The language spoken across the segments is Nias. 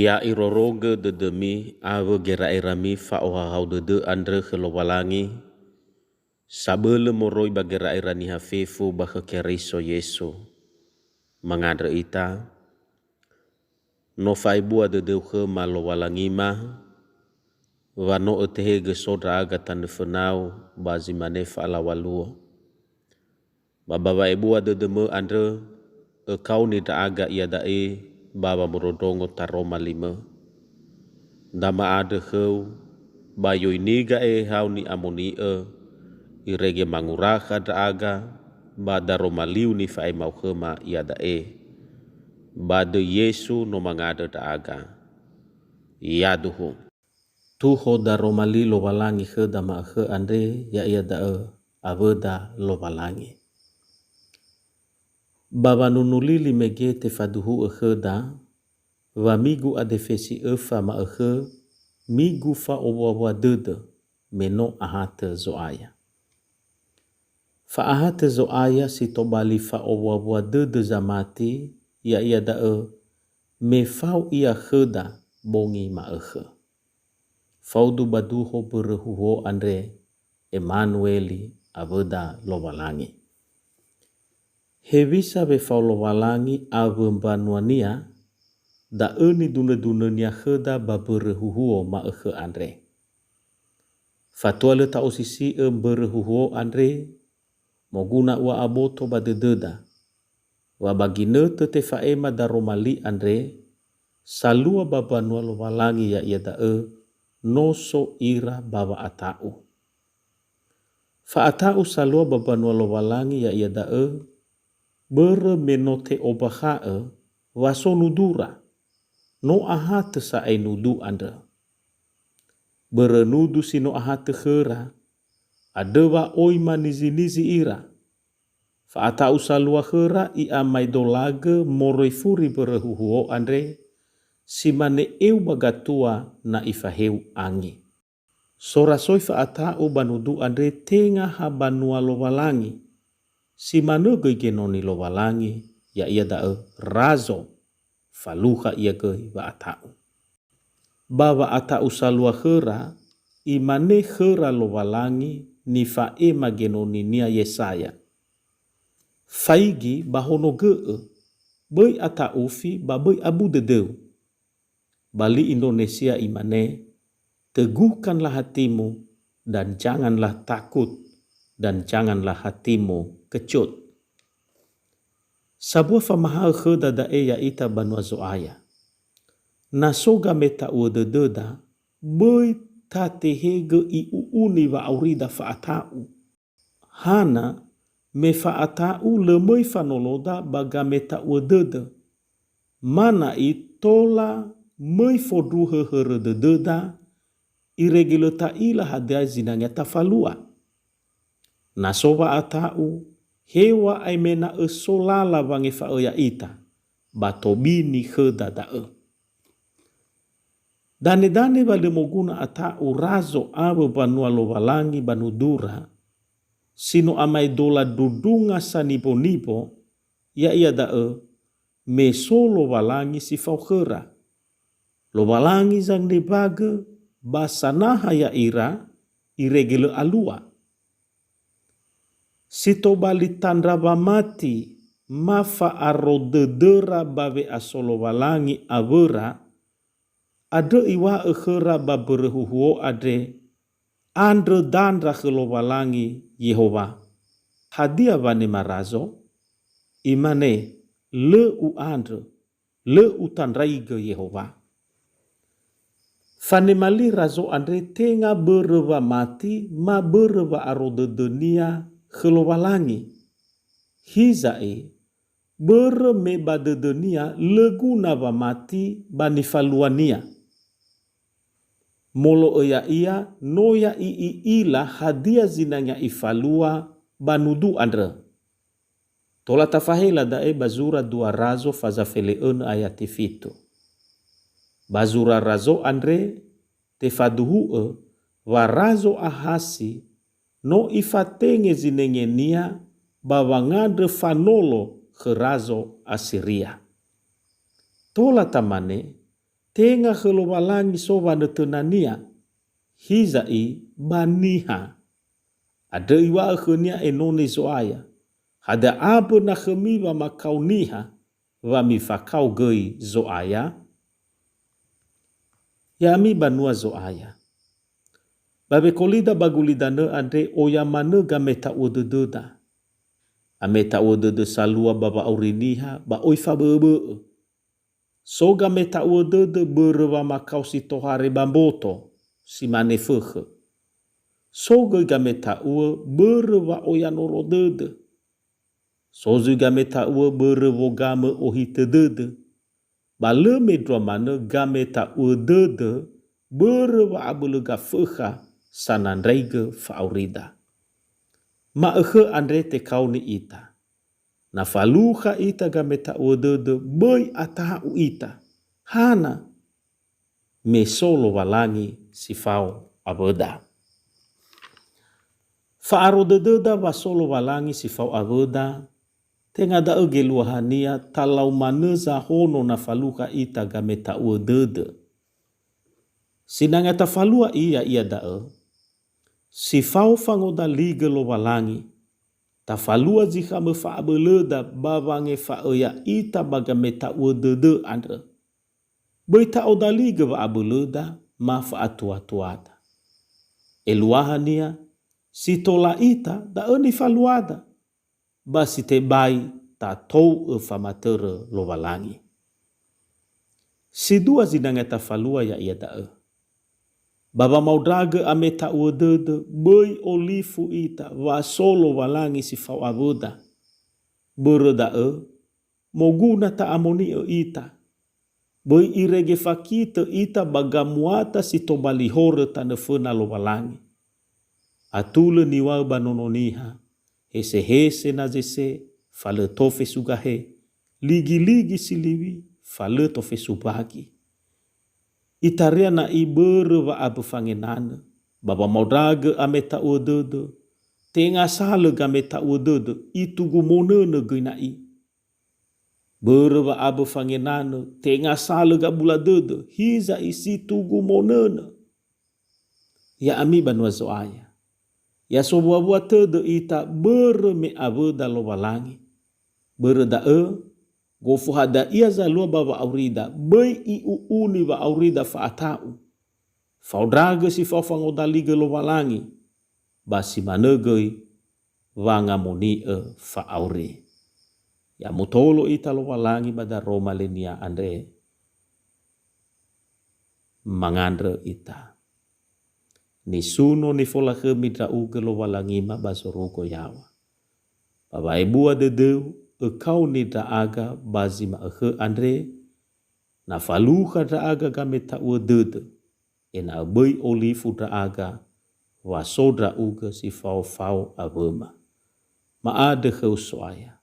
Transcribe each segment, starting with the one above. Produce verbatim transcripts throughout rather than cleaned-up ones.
Ya irorogö dödömi awö gera'erami fa'ohahau dödö andrö khö Lowalangi, sabölö moroi ba gera'era niha fefu ba khö Keriso Yesu. Mangandrö ita, no fa'ebua dödöu khöma Lowalangima, wa no ötehegö so ndra'aga tanö fönau ba zi mane fa'alaŵa luo. Ba ba wa'ebua dödömö andrö, ökaoni ndra'aga iada'e ba wamondrondrongo taroma limö. Da ma'andrö khöu, ba yoiniga ehehau ni'amoni'ö, irege mangurakha ndra'aga ba daroma liu nifa'ema'ö khöma iada'e. Ba döi Yesu no mangandrö ndra'aga. Yaduhu. Tuho daroma li Lowalangi khöda ma'ökhö andre, ya'ia da'ö awöda Lowalangi. Ba wanunu lili mege tefaduhu'ö khöda, wa migu adefesi öfa ma'ökhö, migu fa'owuawua dödö, me no ahatö Zo'aya. Fa'ahatö Zo'aya si tobali fa'owuawua dödö zamati, ya'ia da'ö me fao Ia khöda bongi ma'ökhö. Faudu ba duho mbörö huhuo andre, Emanueli, awöda Lowalangi. Hewisa wefao Lowalangi awö mbanua-Nia, da'ö nidunödunö-Nia khöda ba mbörö huhuo ma'ökhö andre. Fatua lö ta'osisi'ö mbörö huhuo andre, moguna ua aboto ba dödöda, wa ba ginötö tefa'ema daroma li andre, salua ba mbanua Lowalangi, ya'ia da'ö no so ira ba wa'ata'u. Fa'ata'u salua ba mbanua Lowalangi, ya'ia da'ö, börö me no te'ombakha'ö wa so nudura, no ahatö sa'ae nudu andrö. Börö nudu si no ahatö khöra, andrö wa oi manizinizi ira. Fa'ata'u salua khöra i'amaedolagö moroi furi mbörö huhuo andre, si mane eu ba gatua na ifaheu angi. Sorasoi fa'ata'u ba nudu andre tenga ha banua Lowalangi, si manö göi genoni Lowalangi, ya'ia da'ö razo, falukha ia göi wa'ata'u. Ba wa'ata'u salua khöra, imane khöra Lowalangi nifa'ema genoni-Nia Yesaya, "Faigi ba honogö'ö, böi ata'ufi ba böi abu dödöu." Ba li Indonesia imane, "Teguhkanlah hatimu dan janganlah takut dan janganlah hatimu kecut." Sabua famahaö khöda da'e ya'ita banua Zo'aya. Na so gameta'uö dödöda, böi tatehegö i'u'uni wa'aurida fa'ata'u. Hana, me fa'ata'u lö möi fanoloda ba gameta'uö dödö. Mana'i tola möi fondruhö hörö dödöda, irege lö ta'ila hadia zinangea tafalua. Na so wa'ata'u, heŵa'ae me na'ö so lala wangefa'ö ya'ita, ba tobini khöda da'ö. Danedane wa lö moguna ata'u razo awö mbanua Lowalangi ba nudura, si no amaedola ndrundrunga sanibonibo, ya'ia da'ö, me so Lowalangi si fao khöra. Lowalangi zangnebagö ba sanaha ya'ira, irege lö alua. Si tobali tandra wamati ma fa'aro dödöra ba we'asolowalangi awöra, andrö iŵa'ö khöra ba mbörö huhuo andre, "Andrö dandra khö Lowalangi Yehowa." Hadia wanema razo? Imane, "Lö u'andrö, lö utandraigö Yehowa." Fanema li razo andre tenga börö wamati ma börö wa'aro dödönia khö Lowalangi. Hiza'i, börö me ba dödönia lö guna wamati ba nifaluania. Molo'ö ya'ia, no ya'i i'ila hadia zinangea ifalua ba nudu andrö. Tola tafahela da'e ba zura dua Razo faza fele'önö ayati fitu. Ba zura Razo andre tefaduhu'ö wa Razo Ahasi no ifatenge zinengenia ba wangandrö fanolo khö Razo Asiria. Tola tamane, Tenga khö Lowalangi so wanötöna-Nia, hiza'i ba niha. Andrö Iŵa'ö khönia enoni Zo'aya, "Hadia ambö na khömi wamakao niha, wa mifakao göi Zo'aya?" Ya'ami banua Zo'aya. Ba wekolida ba gulidanö andre oya manö gameta'uö dödöda. Ameta'uö dödö salua ba wa'auri niha ba oi fabö'öbö'ö. So gameta'uö dödö börö wamakao si tohare ba mboto, si mane fökhö. So göi gameta'uö börö wa'oya noro dödö. So zui gameta'uö börö wogamö ohitö dödö. Ba lö mendrua manö gameta'uö dödö börö wa'abölö gafökha sanandraigö fa'aurida. Ma'ökhö andre tekaoni ita. Na falukha ita gameta'uö dödö, böi ata'u ita. Hana? Me so Lowalangi si fao awöda. Fa'aro dödöda wa so Lowalangi si fao awöda, tenga da'ö geluahania talau manö zahono na falukha ita gameta'uö dödö. Sinangea tafalua ia, iada'ö si fao fangodaligö Lowalangi, tafalua zi khamö fa'abölöda ba wangefa'ö ya'ita ba gameta'uö dödö andrö. Böi ta'odaligö wa'abölöda ma fa'atuatuada. Eluahania, si tola ita, da'ö nifaluada, ba si tebai tatou'ö famatörö Lowalangi. Si dua zinangea tafalua ya'ia da'ö. Ba wamaondragö ameta'uö dödö, böi olifu ita wa so Lowalangi si fao awöda. Börö da'ö, moguna ta'amoni'ö ita. Böi irege fakitö ita ba gamuata si tobali horö tanö föna Lowalangi. Atulö niŵa'ö ba Nono Niha, hesehese na zese, fa lö tofe sugahe, ligiligi si liŵi, fa lö tofe subagi. Itaria na'i börö wa'abö fangenanö, ba wamaondragö ameta'uö dödö, tenga sa lö gameta'uö dödö, itugu monönö göi na'i. Börö wa'abö fangenanö, tenga sa lö gabula dödö, hiza'i si tugu monönö. Ya'ami banua Zo'aya. Ya sowuawua tödö ita börö me awöda Lowalangi. Börö da'ö, gofu hadia ia zalua ba wa'aurida, böi i'u'uni wa'aurida fa'ata'u. Faondragö si fao fangodaligö Lowalangi, ba si manö göi wangamoni'ö fa'auri. Ya mutolo ita Lowalangi ba daroma linia andre, mangandrö ita. Nisuno nifolakhömi ndra'ugö Lowalangima ba zorugo yaŵa. Ba wa'ebua dödöu, ökaoni ndra'aga ba zi ma'ökhö andre, na falukha ndra'aga gameta'uö dödö, ena'ö böi olifu ndra'aga, wa so ndra'ugö si faofao awöma. Ma'andrö khöu So'aya,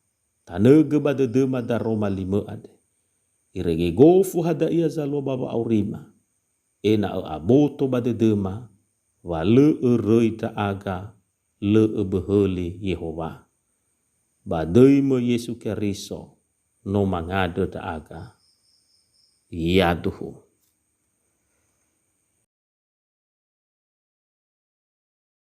tanögö ba dödöma daroma limö andre. Irege gofu hadia ia zalua ba wa'aurima, ena'ö aboto ba dödöma, wa lö öröi ndra'aga, lö öböhöli Yehowa. Ba döimö Yesu Keriso, no mangandrö ndra'aga. Yaduhu.